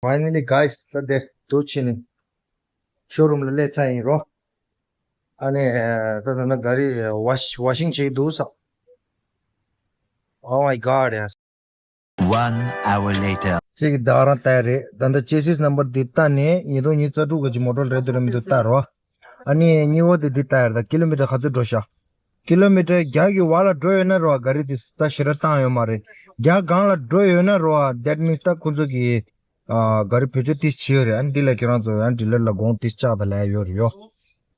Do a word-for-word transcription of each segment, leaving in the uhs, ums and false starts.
Finally guys, ད་དེ་འདུག་ཕྱིན་ནས་ཤོ་རུམ་ལ་སླེབས་ཚར་ཡིན་རོ། ཨ་ནི་ད་ད་ན་ག་རི་ཝ་ཤི་ཝ་ཤིང་བྱེད་ཀྱི་འདུག་ས། Oh my god ཡ། One hour later. ཅིག་གི་ད་རང་ལྟ་ཡ་རེད། ད་ལྟ་ཅེ་སིས་ནམ་བར་འདི་ལྟ་ནས་ཉིས་སྟོང་ཉི་ཤུ་རྩ་དྲུག་གི་མོ་ཊ་རེད་འདུག་རེད་མི་འདུག་ལྟ་རོ། ཨ་ནི་གཉིས་པ་དེ་འདི་ལྟ་ཡ་རེད། ད་ཀི་ལོ་མི་ཊར་ག་ཚོད་འགྲོ་ཤག་ཀི་ལོ་མི་ཊར་བརྒྱ་གི་བར་ལ་འགྲོ་ཡོད་ན་རོ། ག་རི་དེ་ད་ཞེ་དྲག་བཏང་ཡོད་མ་རེད། བརྒྱ་སྒང་ལ་འགྲོ་ཡོད་ན་རོ། That means ད་ཁོ་ཚོ་གི་ཨ་ག་རི་བེད་སྤྱོད་ཏིས་བྱེད་ཡོད་རེད། ཨ་ནི་འདི་ལ་ཁྱེད་རང་ཚོ་ཡང་ཌི་ལར་ལ་དགོངས་ཏིས་བཅག་དང་ལབ་ཡོད་རེད་ཡོ།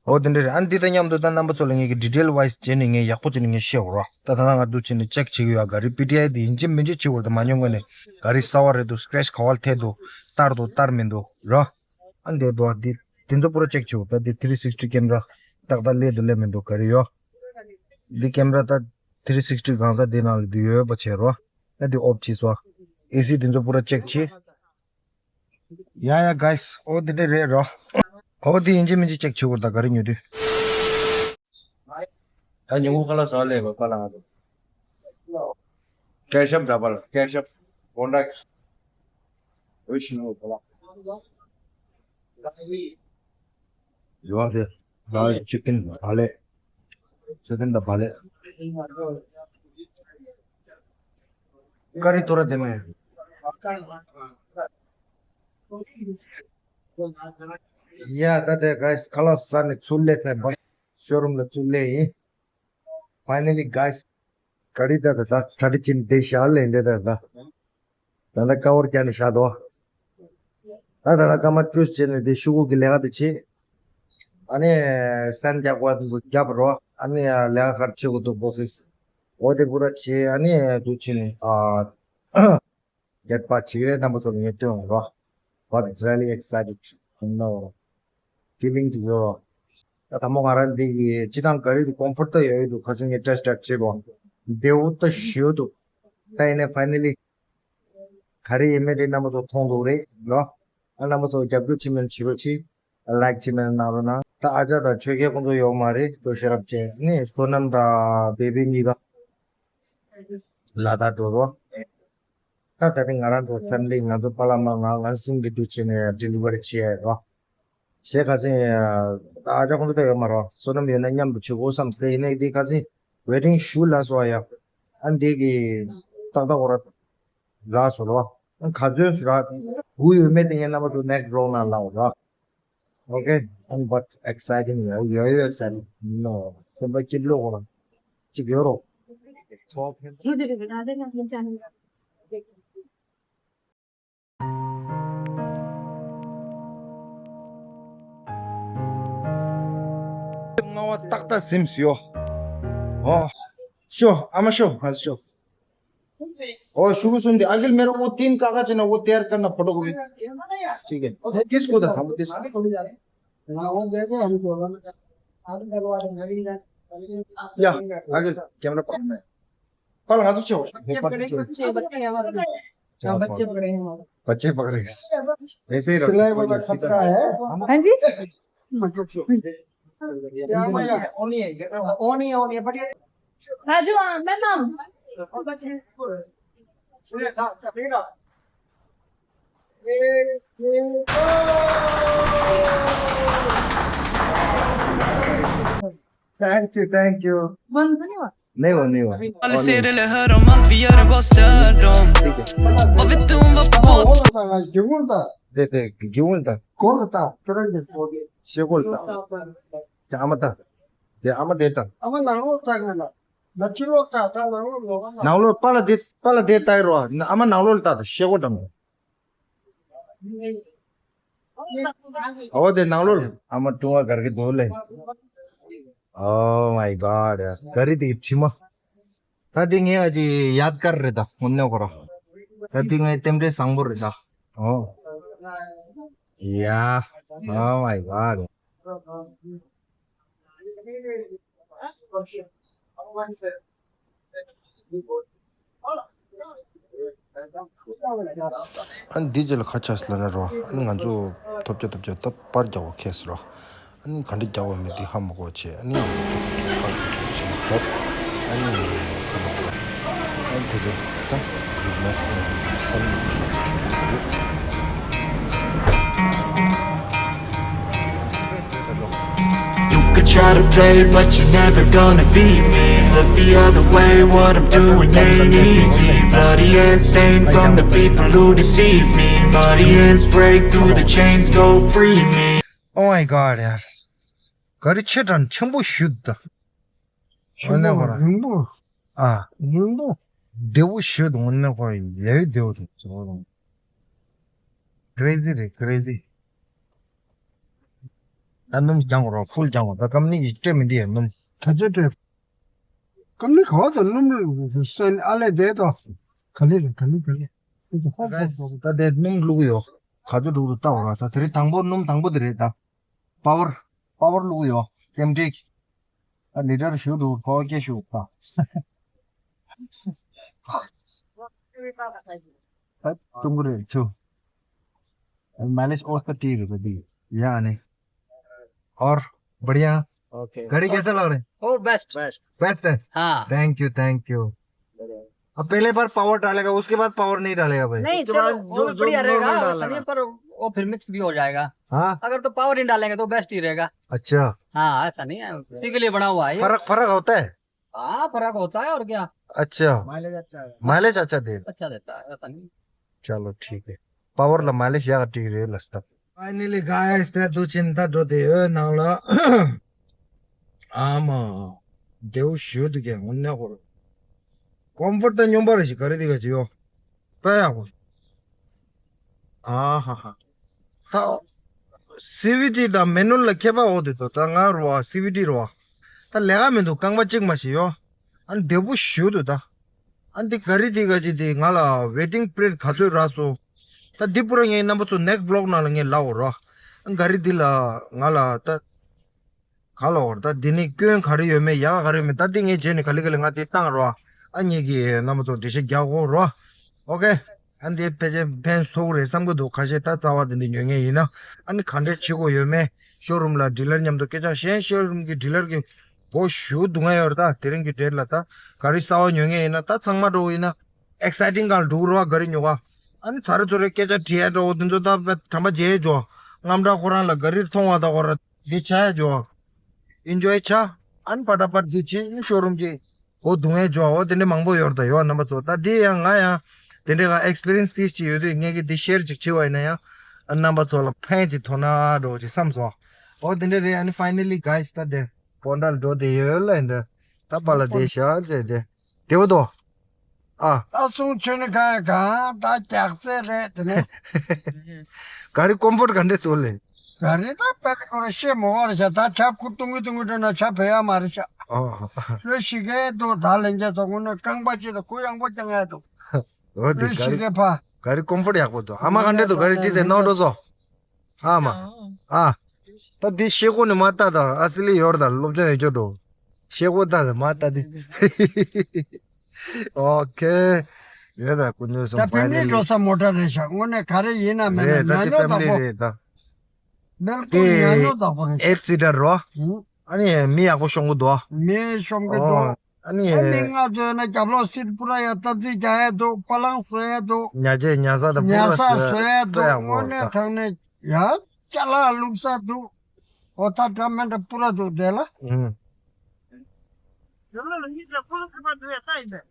ཨོ་དེ་འདྲ་རེད། ཨ་ནི་འདི་དང་མཉམ་དུ་ད་རྣམ་པ་ཚོ་ལ་ངེད་ཀྱི་ཌི་ཊེལ་ཝའི་སི་བྱས་ནས་ངས་ཡག་པོ་བྱས་ནས་ངས་བཤད་འོ་ར། ད་ད་ང་འདུག་བྱས་ནས་ཅེག་བྱེད་ཀྱི་ཡོད། ག་རི་པི་ཊི་ཨའི་དེ་ཡིན་གཅིག་མིན་གཅིག་བྱེད་དགོས་རེད། ད་མ་ཉོ་སྔོན་ནས་ག་རི་གསར་བ་རེད་འདུག་སི་ཀེ་རེ་ཆི་ག་བ་ལ་ཐེབས་འདུག་ལྟར་འདུག་ལྟར་མི་འདུག་ར། ཨ་འདི་འདུག་ཨ་འདི་འདི་ཚོ་པུ་ར་ཅེག་བྱེད་དགོས། ད་འདི་ཐི་རི་སིག་སི་ཊི་ཀེམ་ར་ཏག་ཏག་སླེབས་འདུག་སླེབས་མི་འདུག་ག་རི་ཡོད། འདི་ཀེམ་ར་ད་ཐི་རི་སིག་སི་ཊི་གང་ས་འདི་ནང་ལ་འདི་ཡོད་པ་བྱས་རོ། ཨ་འདི་ཨོབ་བྱས་སོ། ཨེ་སི་འདི་ཚོ་པུ་ར་ཅེག་བྱེད། ཡ་ཡ་གཱི་སི། ཨོ་འདི་འདྲ་རེད་རོ། ཨོ་འདི་ཡིན་གཅིག་མིན་གཅིག་ཅེག་བྱེད་དགོས། ད་ག་རི་ཉོ་དུས། ད་ཉིན་གུང་ཁ་ལག་ཟ་ལས་པ་པ་ལ་ང་ཚོ། ཀེ་ཤབ་འདྲ་པ་ལ་ཀེ་ཤབ་གོན་ཌ་འོ་ཤི་ནོ་པ་ལ། ཡོད་རེད། ད་ཅི་ཀིན་བ་ལེ། ཅི་ཀིན་ད་བ་ལེ། ཀ་རི་ཐོ་ར་དེ་མེ། ཡ་ད་དེ་གཱི་སི་ཁ་ལག་ཟ་ནས་ཚུར་སླེབས་ཚར་བ། ཤོ་རུམ་ལ་ཚུར་སླེབས་ཡིན། Finally guys, ག་རི་ད་ད་ད་གྲ་སྒྲིག་བྱས་ནས་བསྡད་ཤག་ལས་འདི་ད་ད། ད་ལྟ་ཀ་བར་བརྒྱབ་ནས་བཞག་འདུག་ད་ད་ལྟ་སྐར་མ་བཅུ་བྱས་ནས་དེ་ཤོག་གུ་གི་ལས་ཀ་དེ་བྱེད། ཨ་ནི་སན་རྒྱག་པ་དེ་ཚོ་བརྒྱབ་རོགས། ཨ་ནི་ལས་ཀ་ག་རེ་བྱེད་དགོས་འདུག་བོ་སིས། འོ་དེ་པུ་ར་བྱེད། ཨ་ནི་འདུག་བྱས་ནས་ཨ་རྒྱབ་པ་བྱེད་རེད། རྣམ་པ་ཚོ་ལ་ངས་སྟོན་འོང་རོགས། But really excited, you know, feeling ཅིག་ཡོད་རོགས། ད་དང་པོ་ང་རང་འདི་གི་སྤྱི་བཏང་ག་རི་དེ་ཀོམ་ཕོར་ཊི་ད་ཡོད་ཡོད་འདུག་ཁ་སང་ངས་ཊེ་སི་ཊི་ཌ་རའེབ་བྱས་པ། བདེ་པོ་ད་ཞེ་པོ་འདུག་ད་ཡིན་ནའི་ཕའི་ནལ་ལི་ག་རེ་ཡིན་མིན་དེ་རྣམ་པ་ཚོ་མཐོང་འདུག་རེད་ལོ། ཨ་རྣམ་པ་ཚོ་རྒྱབ་སྐྱོར་བྱེད་མིན་བྱེད་རོགས་གྱིས། ལའིག་བྱེད་མིན་གནང་རོགས་གནང་། ད་ཨ་ཅག་དང་ཆོས་རྒྱལ་ཁོང་ཚོ་ཡོད་མ་རེད། ཅོ་ཤེས་རབ་བྱས་ནས་བསོད་ནམས་དང་བེ་བི་གཉིས་ཀ་ལ་དྭགས་འགྲོ་རོགས། ད་ད་རིང་ང་རང་ཚོ་ཕེ་མི་ལི་ང་ཚོ་པ་ལགས་མ་ང་ང་གསུམ་གྱི་འདུག་བྱས་ནས་ཌི་ལི་ཝ་རི་བྱས་རོགས། ཞེས་ཁ་སང་ཨ་ཅག་ཁོང་ཚོ་ད་ཡོད་མ་རོགས། བསོད་ནམས་ཡོད་ན་མཉམ་དུ་བྱེད་དགོས་བསམ་སྟེ་ཡིན་ནའི་འདི་ཁ་སང་ཝེ་ཌིང་ཤུ་ལ་སོགས་ཡ། ཨ་འདི་གི་ཏག་ཏག་འོ་ར་རག་སོང་རོགས། ཨ་ག་ཚོད་རག་དགོས་ཡོད་མེད་དེ་ངས་རྣམ་པ་ཚོ་ནེག་སི་ཊི་ཝི་ལོག་ནང་ལབ་རོགས། Okay, and but exciting, yeah, yeah, yeah, exciting. No, སེམས་པ་སྐྱིད་ལོ་གོ་ཅིག་ཡོད་རོགས། ང་བ་ཏག་ཏག་སིམ་སི་ཡོ། ཨོ། ཤོ། ཨ་མ་ཤོ། ཨ་ཤོ། ओ शुरू सुन दे। अगिल मेरे को तीन कागज है ना, वो तैयार करना फोटोकॉपी। ठीक है। किसको था? हमको किस? या, अगिल, कैमरा पकड़ना है। पल हाथ उठो। बच्चे पकड़े, बच्चे, बच्चे हमारे। क्या बच्चे पकड़े हैं हमारे। बच्चे पकड़े। ऐसे ही रखो। सिलाई वाला खतरा है। हाँ जी। मतलब क्यों? क्या मजा है? वो नहीं है, वो नहीं है, बढ़िया। राजू, हाँ, मैं नाम। सुनिए, था, था, था। Thank you, thank you. बंद तो नहीं हुआ? नहीं हुआ, नहीं हुआ। अभी। और नहीं। सिर लहरों माफिया रे बॉस डॉन। ठीक है। अबे तुम वो बहुत। देते, क्यों बोलता? कौन था? करण जैसे हो गए। शेगोल था। 자, 아마 다. 네, 아마 됐다. 아마 나로 다 가나. 나 주로 다, 다 나로 뭐 가나. 나로 빨라 돼, 빨라 돼 따이로. 아마 나로 다. ཤེས་དང་། འོ་དེ་ནང་ལོགས་ལ་ཨ་མ་ཀྲུང་བ་གར་གི་འདུག་ལེ། Oh my god. ག་རི་དེ་གི་དྲི་མ། ད་དེ་ངའི་ཨ་ཅེ་ཡད་གར་རེད་ད། དངོས་གནས་ཁོ་ར། ད་དེ་ངའི་རྟེན་འབྲེལ་བཟང་པོ་རེད་ད། ཨོ། Yeah. Oh my god. ཨ་ནི་འདི་རྗེས་ལ་ཁ་ཆགས་ལ་ན་རོ། ཨ་ནི་ང་ཚོ་ཐོབ་རྒྱ་ཐོབ་རྒྱ་ད་པར་རྒྱག་པ་ཁེས་རོ། ཨ་ནི་ག་འདྲ་རྒྱག་པ་མེད་དེ་ཧ་མ་གོ་བྱས། ཨ་ནི་པར་རྒྱག་པ་བྱས་ནས་རྒྱབ། ཨ་ནི་ཁ་ལ་རོ། ཨ་ནི་དེ་རེད་ད། རི་ལེགས་མེད་སལ་མི་ཤོག་ཆུ་ཆུ། Try to play, but you're never gonna beat me. Look the other way, what I'm doing ain't easy. Bloody hands stained from the people who deceive me. Muddy hands break through the chains, go free me. Oh my god, ཡར། ག་རེ་ཆེ་དྲགས་ཆེན་པོ་ཞུ་ད། ཆེན་པོ་རིང་པོ། ཨ། རིང་པོ། བདེ་བོ་ཞུ་ད། འོ་ན་ཁོ་ཡ་ཡི་བདེ་བོ་རེད། ཇོ་རུང་། crazy རེད། crazy། ད་སྣུམ་རྒྱང་རོ། ཕུལ་རྒྱང་རོ། ད་ཀམ་ནི་གི་སྤྲད་མི་འདི་ཡ་སྣུམ། ད་ཆ་སྤྲད། ཀམ་ནི་ག་བ་དང་སྣུམ་སེན་ཨ་ལེ་བསྡད་དོ། ག་ལེ་རེད། ག་ལེ་ག་ལེ། ད་དེ་སྣུམ་བླུག་གི་ཡོད། ག་ཚོད་འགྲོ་གི་འདུག་ལྟ་འོ་ར། ད་དེ་རིང་དང་པོ་སྣུམ་དང་པོ་དེ་རེད་ད། པ་ཝར། པ་ཝར་བླུག་གི་ཡོད། ཀེམ་ཏྲིག་ཨ་ལི་ཊར་ཞུ་འགྲོ་གི་ཕོ་སྐྱེ་ཞུ་ད། ད་ཏུང་གི་རེད་ཆུ། माइलेज औसत ठीक है भाई। या नहीं। और बढ़िया। ओके। गाड़ी कैसा लग रहा है? ओ बेस्ट। बेस्ट। बेस्ट है। हाँ। Thank you, thank you. अब पहले बार पावर डालेगा, उसके बाद पावर नहीं डालेगा भाई। नहीं, उसके चलो, बाद वो जो भी जो बढ़िया रहेगा, नॉर्मल डालना। ऐसा नहीं है, पर वो फिर मिक्स भी हो जाएगा। हाँ। अगर तो पावर नहीं डालेंगे तो बेस्ट ही रहेगा। अच्छा। हाँ, ऐसा नहीं है, उसी के लिए बना हुआ है ये। फर्क, फर्क होता है? हाँ, फर्क होता है और क्या। अच्छा। माइलेज अच्छा है। माइलेज अच्छा दे। अच्छा देता है, ऐसा नहीं। चलो ठीक है। पावर ला माइलेज या ठीक रहे लस्ता। Finally guys, ད་དུ་ཕྱིན་ད་འགྲོ་དེ་ཡོད་ནང་ལ། ཨ་མ། དེའུ་ཞུ་དུ་གེ་ངོ་ནེ་ཧོར། ཀོམ་ཕོར་ད་སྙོམས་པ་རེ་ཞིག་ག་རེ་དེ་ག་ཅི་ཡོད། དཔེ་ཡག་པོ། ཨ་ཧ་ཧ། ད། སི་ཝི་ཊི་དང་མེ་ནུལ་ལ་ཁྱད་པར་འོ་དེ་དོ། ད་ང་རོ་བ་སི་ཝི་ཊི་རོ་བ། ད་ལས་ཀ་མི་འདུག་རྐང་པ་གཅིག་མ་ཞིག་ཡོད། ཨ་ནི་བདེ་པོ་ཞུ་དུ་ད། ཨ་འདི་ག་རི་འདི་ག་ཅི་འདི་ང་ལ་ཝེ་ཊིང་པི་རི་ཡོཌ་ག་ཚོད་རག་སོང་། ད་འདི་པུ་ར་ངའི་རྣམ་པ་ཚོ་ནེག་སི་བི་ལོག་ནང་ལ་ངས་ལབ་འོ་རོ། ཨ་ག་རི་འདི་ལ་ང་ལ་ད། ག་ལ་འོར་ད་འདི་ནི་སྐྱོན་ག་རེ་ཡོད་མེད་ཡག་ག་རེ་ཡོད་མེད་ད་འདི་ངས་བྱས་ནས་ག་ལེ་ག་ལེ་ང་འདི་བཏང་རོ། ཨ་ངེད་ཀྱི་རྣམ་པ་ཚོ་འགྲེལ་བཤད་རྒྱག་གོ་རོ། ཨོ་ཀེ། ཨ་འདི་ཕལ་ཆེར་ཕན་ཐོགས་རེད་བསམ་གི་འདུག་ཁ་ཤས་ད་རྩ་བ་འདི་འདི་ཉོ་མཁན་ཡིན་ན་ཨ་ནི་ག་འདྲས་བྱེད་དགོས་ཡོད་མེད་ཤོ་རུམ་ལ་ཌི་ལར་མཉམ་དུ་སྐད་ཆ་བཤད། ཤོ་རུམ་གྱི་ཌི་ལར་གྱི་སྒོ་ཞུ་འདུག་ང་ཡོད་རེད། ད་དེ་རིང་གི་ཌེ་ཊི་ལ་ད་ག་རེ་གསར་བ་ཉོ་མཁན་ཡིན་ན་ད་ཚང་མ་འགྲོ་གི་ཡིན་ན་ཨེག་སའི་ཊིང་གང་འགྲོ་གི་རོ། ག་རེ་ཉོ་ག་ཨ་ནི་ཚ་རེ་ཚོ་རེ་སྐད་ཆ་དྲི་ཡ་འགྲོ་འོ་དེ་ཚོ་ད་དྲན་པ་བརྗེད་འགྲོ། རྔམ་དྲག་ཁོ་རང་ལ་ག་རེ་མཐོང་བ་ད་ཁོ་ར། འདི་བྱས་ཇོ། ཨིན་ཇོའི་བྱ། ཨན་པ་ཏ་པ་འདི་བྱེད་ཨིན་ཤོ་རུམ་གྱི། འོ་སྡུག་བསྔལ་ཇོ་འོ་དེ་འདྲ་མང་པོ་ཡོད་རེད་ད་ཡོ་རྣམ་པ་ཚོ། ད་འདི་ཡང་ང་ཡང་དེ་འདྲ་ག་ཨེག་སི་པི་རི་ཡན་སི་ཏིས་ཅིག་ཡོད་དུས་ངས་ཀྱི་འདི་ཤེར་ཅིག་བྱེད་པ་ཡིན་ན་ཡང་རྣམ་པ་ཚོ་ལ་ཕན་ཅིག་ཐོགས་ན་འགྲོ་ཅིག་བསམ་སོང་། འོ་དེ་འདྲ་རེད། ཨ་ནི་ཕའི་ནལ་ལི་གྷའི་སི་ད་དེ་བོན་ཌལ་འགྲོ་དེ་ཡོད་ལ་ཡིན་ད་ད་པ་ལ་དེ་ཤ་ཅེ་དེ་དེ་བོ་དོ། ཨ། ད་སོང་ཆོས་ནི་གང་གང་ད་རྒྱག་རྩེ་རེད་དེ་ནས། ག་རེ་ཀོམ་ཕོར་ག་འདྲས་འདུག་ལེ། ག་རེ་ད་པད་ཁོ་ར་ཤེས་མོ་བར་བྱ་ད་ཆབ་ཁུར་གཏོང་གི་གཏོང་གི་འགྲོ་ན་ཆབ་བེ་ཡ་མ་རེད་ཤག་ཨོ། ལོས་ཤི་གེ་འདུག་ད་ལན་རྒྱ་ཚོ་ངོ་ནས་རྐང་པ་ཅི་ད་ཁུ་ཡང་པོ་རྐྱང་ཡ་འདུག་ཨོ་དེ་ལོས་ག་ཤི་རེ་གེ་ཕ། ག་རེ་ཀོམ་ཕོར་ཡག་པོ་འདུག་ཨ་མ་ག་འདྲས་འདུག་ག་རེ་ཅི་ཟེར་ནོ་འགྲོ་སོ། ཨ་མ། ཨ། ད་འདི་ཤེལ་སྒོ་ནས་མ་ལྟ་དང་ཨ་སི་ལི་ཡོར་དང་སློབ་སྦྱོང་ཡོད་རྒྱུ་འགྲོ། ཤེལ་སྒོ་ལྟ་དང་མ་ལྟ་འདི། ཨོ་ཁེ། ཡོད་ད་ཀུན་ཉོ་སོང་ད་ཕེ་མི་ལི་འགྲོ་ས་མོ་ཊ་རེད་ཤག་དངོས་གནས་ག་རེ་ཡིན་ན་མེད་ན་རེད་ད་ཉག་འདི་ཉོག་ཕེ་མི་དག་པོ་ལི་རེད་ད། མེལ་ཀོ་དེ་ཉག་ཉོག་དག་པོ་རེད་ཤག་ཨེཊ་སི་ཊར་རོ། ཨུ། ཨ་ནི་མི་ཡག་པོ་ཤོང་གི་འདུག་མི་ཤོང་གི་འདུག་ཨོ། ཨ་ནི། ཨ་ནི་ང་ཚོ་ཡོད་ན་རྒྱབ་ལོགས་སིཊ་པུ་ར་ཡ་སྟབས་རྩིས་རྒྱག་ཡ་འདུག་པ་ལང་བཟོ་ཡ་འདུག་ཉ་ཆས་ཉ་ས་དང་པུ་ཉ་ར་ས་བཟོ་ཡ་བཟོ་ཡ་འདུག་ཡག་པོ་དངོས་གནས་དྲང་གནས་ཡ་ཅ་ལག་བླུགས་ས་འདུག་འོ་ད་འདྲ་མི་འདྲ་པུ་ར་འདུག་དེ་ལ། ཨུ།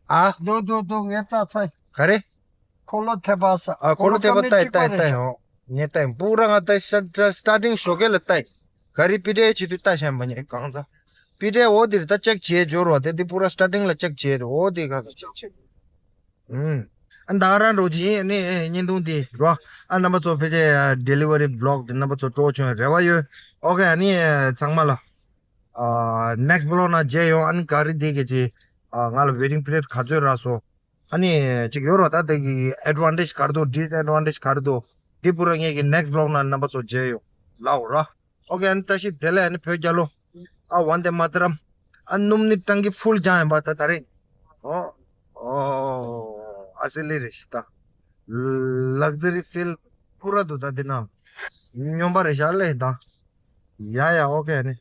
ཨ། འདུག་འདུག་འདུག་ངས་ལྟ་ཚར། ག་རེ། འཁོར་ལོ་ཐེབས་པ་ས། ཨ་འཁོར་ལོ་ཐེབས་པ་ལྟ་ཡི་ལྟ་ཡི་ལྟ་ཡི་ཧོ། ངས་ལྟ་ཡི་པུ་ར་ང་ལྟ་ཡི་ས་ས་སི་ཊར་ཊིང་ཞོགས་ཀས་ལ་ལྟ་ཡི། ག་རེ་པི་ཏྲའི་བྱེད་དུས་ལྟ་ཤེས་པ་ཉེ་གང་ཚ། པི་ཏྲའི་འོ་དེར་ད་ཅེག་བྱེད་འབྱོར་བ་དེ་དེ་པུ་ར་སི་ཊར་ཊིང་ལ་ཅེག་བྱེད་དུ་འོ་དེ་ག་ཚ་ཅེག་བྱེད། ཨུམ། ཨ་ད་ག་རང་འགྲོ་གྱིན་ཨ་ནི་བརྙན་ཐུང་དེ་རོ། ཨ་རྣམ་པ་ཚོ་ཕལ་ཆེར་ཌེ་ལི་ཝ་རི་བི་ལོག་དེ་རྣམ་པ་ཚོ་སྤྲོ་བྱུང་རེ་བ་ཡོད། ཨོ་ཁེ་ཨ་ནི་ཚང་མ་ལ། ཨ་ནེག་སི་བི་ལོག་ནང་མཇལ་ཡོང་ཨ་ནི་ག་རེ་དེ་ག་ཅི། ཨ་ང་ལ་ཝེ་ཊིང་པི་རི་ཡོཌ་ག་ཚོད་རག་སོང་། ཨ་ནི་ཅིག་ཡོད་རོ་ད་དེ་གི་ཨེཌ་ཝན་ཊེཇ་ག་རེ་འདུག་ཌིས་ཨེཌ་ཝན་ཊེཇ་ག་རེ་འདུག་འདི་པུ་ར་ངེད་ཀྱི་ནེག་སི་བི་ལོག་ནང་རྣམ་པ་ཚོ་མཇལ་ཡོང་ལབ་ར། ཨོ་ཁེ་ཨ་ནི་བཀྲ་ཤིས་བདེ་ལེགས། ཨ་ནི་བོད་རྒྱལ་ལོ། ཨ་ཝན་དེ་མ་ཏ་རམ། ཨ་སྣུམ་ནི་ཊང་ཀི་ཕུལ་རྒྱག་ཡིན་པ་ད་ད་རེད། ཨོ། ཨོ། ཨ་སི་ལི་རེད་ཤི་ད། ལག་ཛ་རི་ཕིལ་པུ་ར་འདུག་ད་འདི་ན། སྨྱོན་པ་རེད་ཤག་ལེ་ད། ཡ་ཡ་ཨོ་ཁེ་ཨ་ནི།